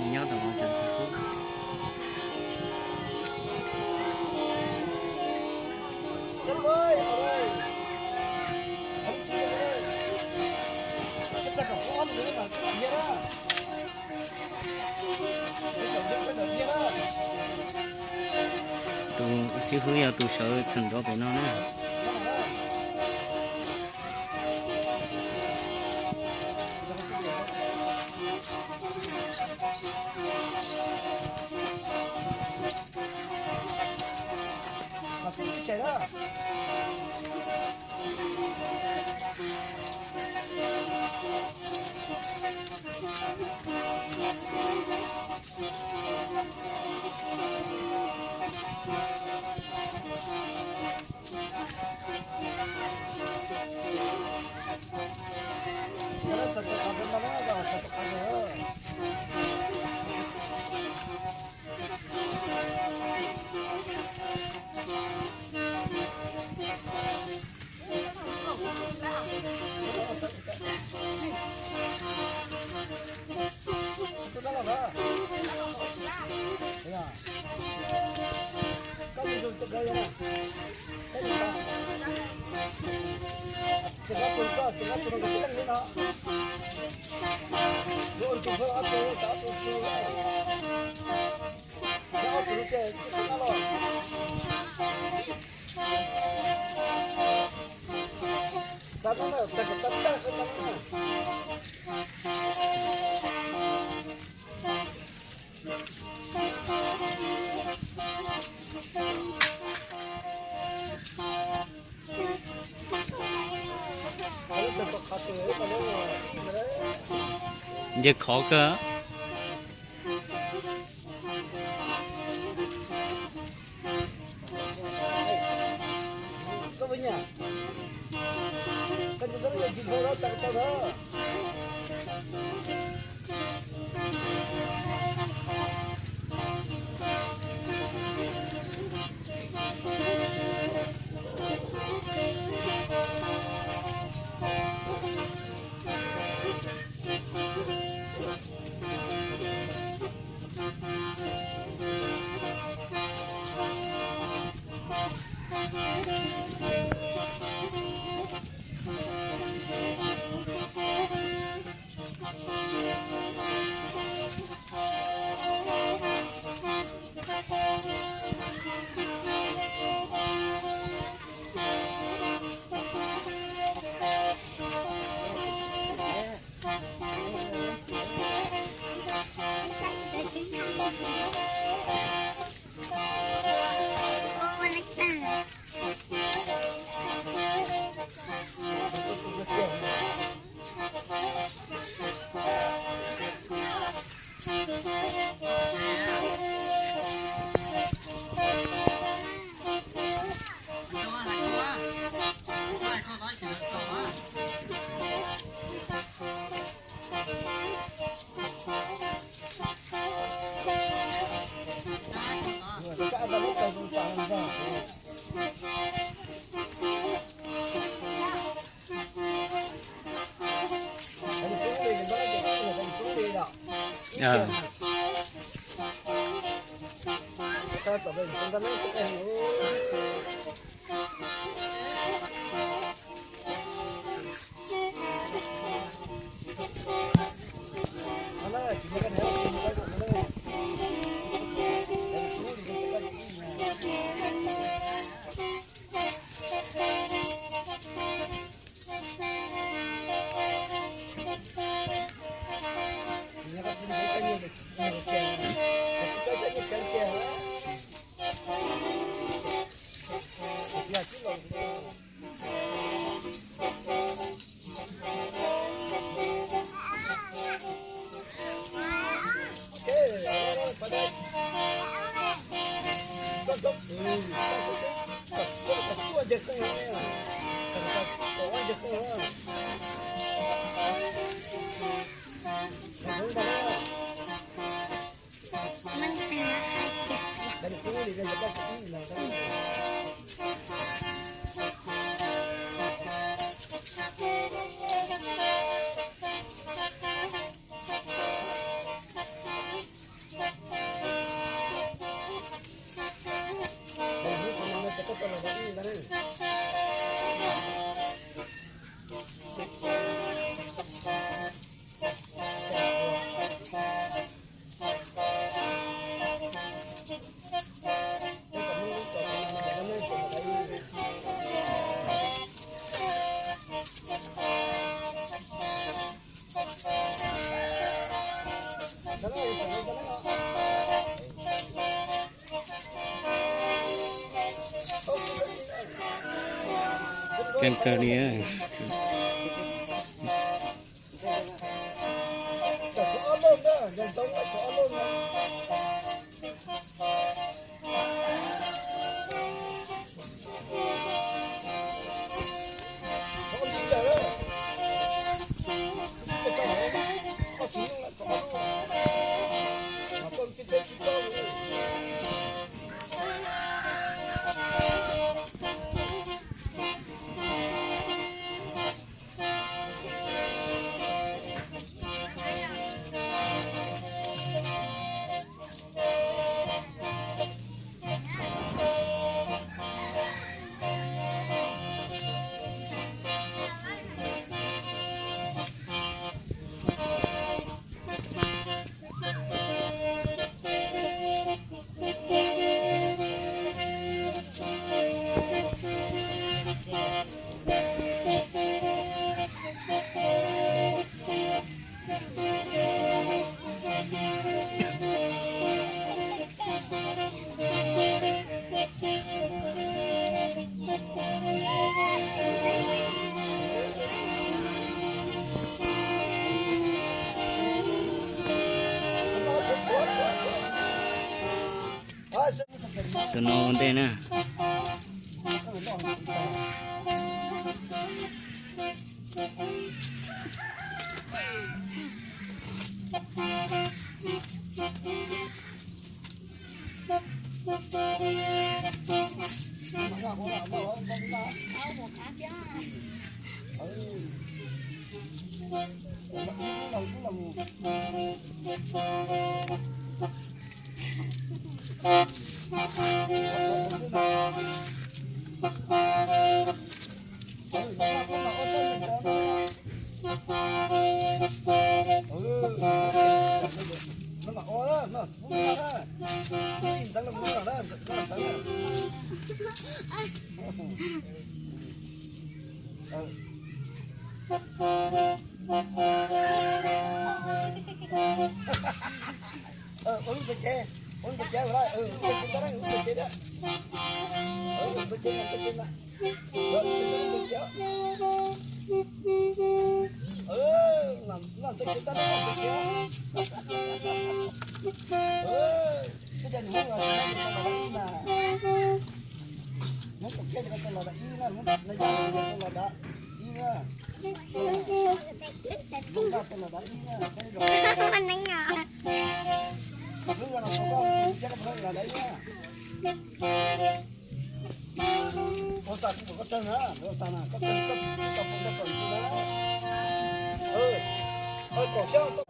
Nyob tau ua cas tsis pub. Tus xib hwb yog tus sawv txheem nrov pem no na. Nce khov kawg. Keej kawg li. Tus no ua ntej na. Ua lub ntawd ces, ua lub ntawd ces, ua lub ntawd ces thiab. Ua lub ntawd ces, ua lub ntawd ces na. Ua ntawd ces tab sis ua ntawd ces. Ua cas nws muab los tau los dab ib na? Nyob tom kiab ces tau los dab ib na, nyob tom kiab tau los dab ib na. Zoo nkauj tau los dab ib na. Hlub zoo no tau koj thiab koj puas los dab ib na. Ua tas kuv pom koj tawg na, ua tas na, koj tawg koj tsis tau pom koj kom ntsis na. Kom xyab tau.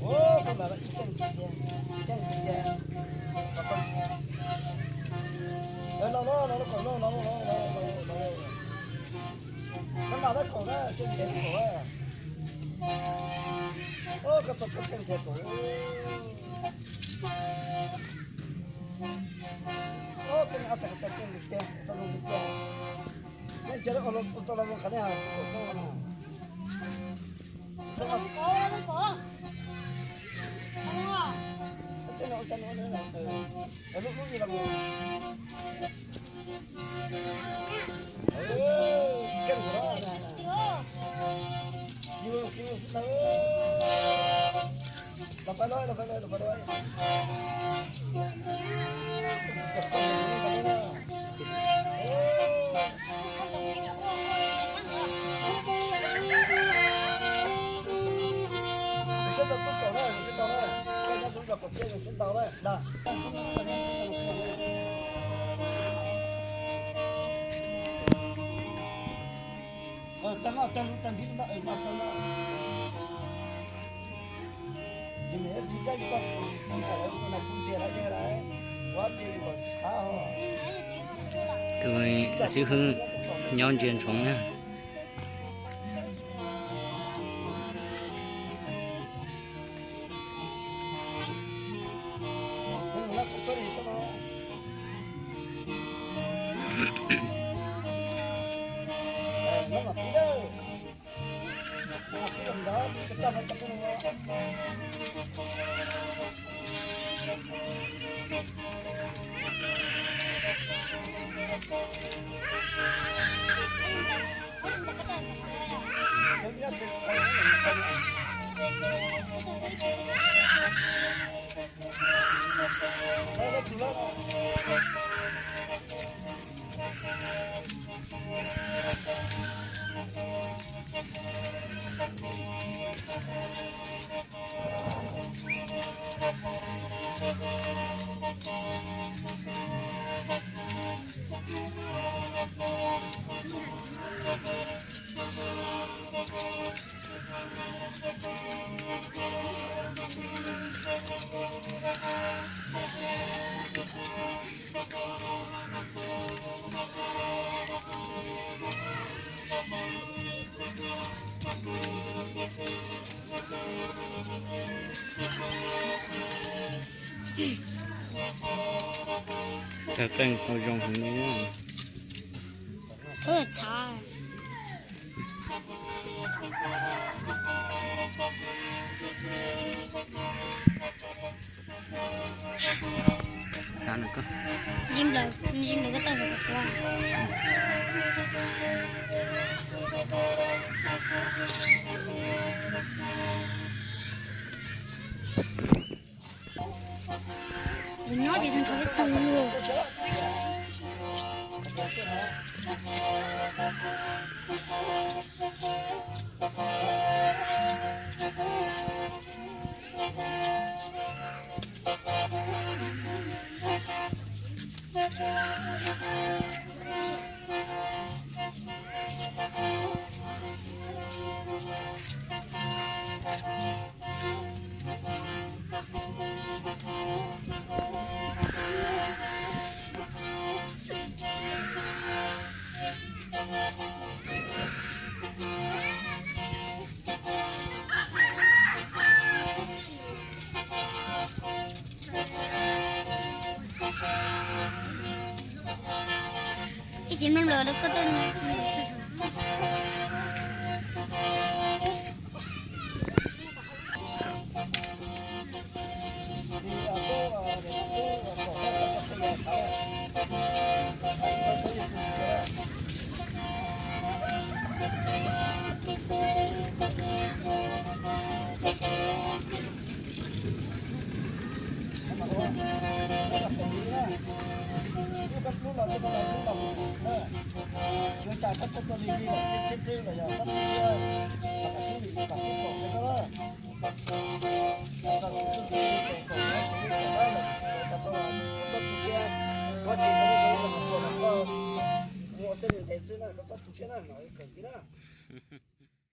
Ua, koj lam ib teej tis, teej tis. Los, los, los, los, los, los, los. Koj lam dab kaum na, tseem ntev kaum. Ua, koj tau koj teej ntev kaum. Ua, koj ab txhais ko taw koj nqis kiag, tau zoo nqis kiag. Nej cia ua tau los zoo qhov nej hais kaum xyoo na. Lub lub ib los mus. Tus xib hwb nyob ntsia ntsoov na. Tawg qeej tau zoo heev li. Txhav. Txhav nws ko. Zib nplawg, zib nplawg ko tawg. Nws nyob ces nrog ib tug luag. Ib chim mloog lawm ko tawg. Ua tej ntev xwb na, koj txhob tu siab na, no kawm ntxiv na.